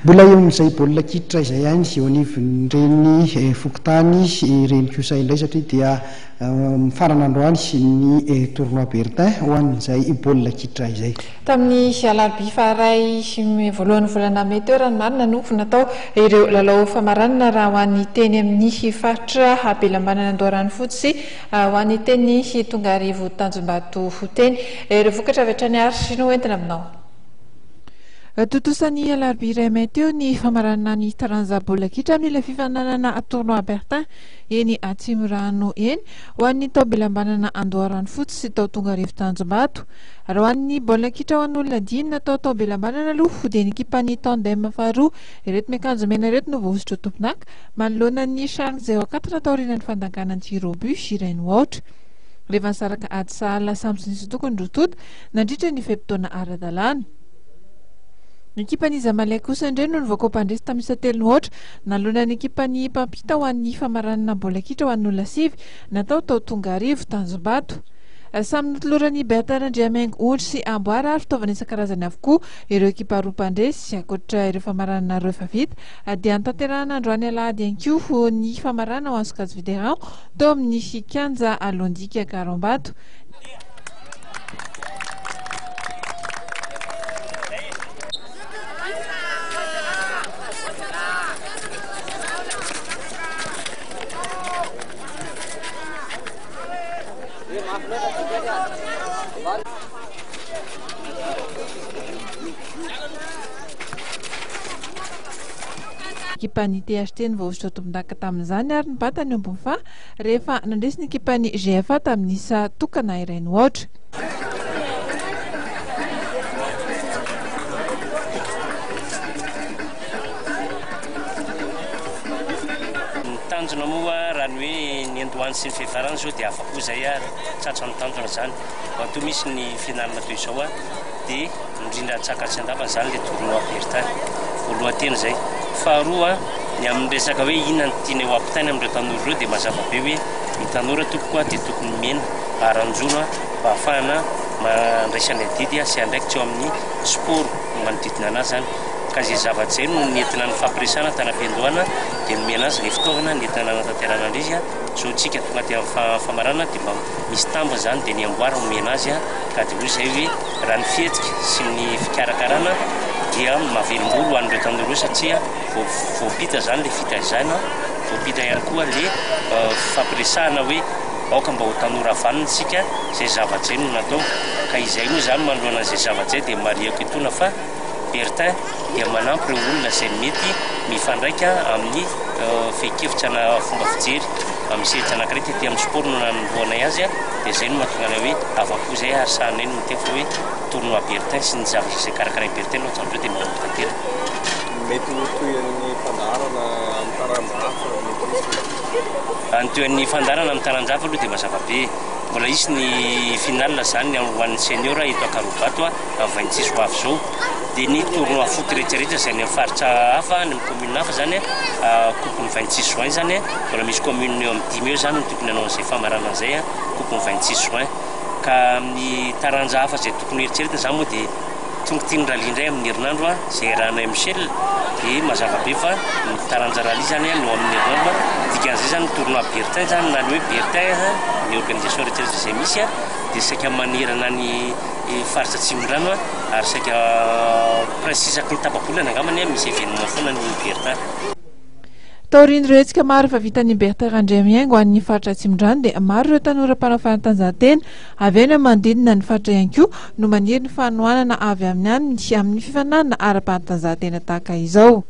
Mbola eo amin'izay baolina kitra izay ihany eo anivon'ireny fokontany ireny kosa indray satria dia mifarana androany ny tournoi Bertin ho an'izay baolina kitra izay. Tamin'ny alarobia faha iray voalohan'ny volana mey teo raha ny marina no natao ireo lalao famaranana raha ho an'ny teny amin'ny faritra Belambanana Andoharanofotsy sy ho an'ny teny Tongarivo Tanjombato teny. Ireo vokatra avy hatrany ary no entina aminao. Tontosa ny alarobia iray may teo ny famaranana ny taranja baolina kitra amin'ilay fifaninanana Tournoi Bertin eny Atsimorano eny ho an'ny tao Belambanana Andoharanofotsy sy tao Tongarivo Tanjombato. Raha ho an'ny baolina kitra ho an'olona dimy natao tao Belambanana aloha dia ny ekipan'ny Tandem faharoa ireto miakanjo mena ireto no voahosotra ho tompon'aka manoloana ny Charles zéro quatre taorian'ny fandangana ny tir au but iray no aotra. Rehefa nisaraka ady sahala samy tsy nisy tokony roa tonta nandritra ny fe-potoana ara-dalàna. Ny ekipan'i Zamalek kosa indray no nivoaka ho mpandresy tamin'ny isa telo no aotra nanoloana ny ekipan'ny mpampita ho an'ny famaranana baolina kitra ho an'olona sivy natao tao Tongarivo, Tanjombato. Samy notoloran'i Bertin Randriamihaingo ondry sy amboara ary fitaovana isan-karazany avokoa ireo ekipa roa mpandresy. Ankoatra ireo famaranana roa efa vita dia notanterahina androany alahady ihany koa ny famaranana ho an'ny sokajy vétéran tao amin'ny kianja Alondika Garombato. Ekipan'ny THT no voahosotra tompondaka tamin'izany ary nibata ny ombiny fa rehefa nandresy ny ekipan'ny GFA tamin'ny isa tokana iray no aotra. Ny tanjona moa raha ny hoe ny andohany sy ny fiafarany izao dia afa-po izay ary tratra ny tanjona izany. Matoa misy ny finale toy izao dia indrindra antsakany sy andavany izany ilay tournoi Bertin. Voalohan-teny izay. Faharoa, ny amin'ny resaka hoe inona no tianay ho ampitaina amin'ireo tanora ireo dia mazava be hoe ny tanora tompoko dia tokony omena aranjono mba hahafahana mandraisany adidy sy andraikitra eo amin'ny sport manodidina anazy izany. Ka izay zavatra izay no nentina nifampiresahana tany am-piandohana dia nomena azy ilay fitaovana nentina nanatanterahana an'ilay izy. Izao tsika tonga aty amin'ny famaranana dia mba misy tambiny izany dia ny amboara omena azy ka dia hoy izay hoe raha ny fihetsika sy ny fikarakarana dia mahavelom-bolo ho an'ireo tanora ireo satria voampita izany ilay fitaizana, voampita ihany koa ilay fifampiresahana hoe aoka mba ho tanora vanona isika, izay zavatra izay no natao. Ka izay moa izany manoloana an'izay zavatra izay dia marihako etoana fa Bertin dia manampy ireo olona izay mety mifandraika amin'ny fehin-kevitra na fomba fijery amin'ny sehatra anankiray tety amin'ny sport no nanombohanay azy dia izay no mahatonga anay hoe afa-po izay ary sahanay no miteny fa hoe tournoi Bertin sy ny zavatra izay karakarain'i Bertin no hatramin'izao dia mahomby tanteraka. Mety ho tohin'ny fandaharana amin'ny taranja hafa mety hisy ve? Ny tohin'ny fandaharana amin'ny taranja hafa aloha dia mazava be. Mbola hisy ny finale izany ho an'ny senior eto Ankarobato amin'ny 26 ho avy izao. Dia ny tournoi foot rehetra rehetra izay any amin'ny faritra hafa, any amin'ny commune hafa izany, coupe ny 26 juin izany, mbola misy commune eo amin'ny dimy eo izany no tokony hanao an'izay famaranana izay, coupe ny 26 juin. Ka amin'ny taranja hafa izay tokony hoeritreretina izany moa dia tonga ity ny rallye indray amin'ny herinandro izay iarahanay amin'i Michel, dia mazava be fa ny taranja rallye izany no amin'ny herinandro, dikan'izay izany ny tournoi Bertin izany na ny hoe Bertin ny organisation rehetra rehetra izay misy dia saika manerana ny faritra Atsimondrano ary saika presque isaky ny tapa-bolana angambany misy événement foana ny Bertin. Taorian'ireo hetsika maro efa vitan'i Bertin Randriamihaingo ho an'ny faritra Atsimondrano dia maro ireo tanora mpanao fanatanjahantena avy any amin'ny manodidina ny faritra ihany koa no maniry ny fanohanana avy amin'ny aminy amin'ny fifaninanana ara-panatanjahantena tahaka izao.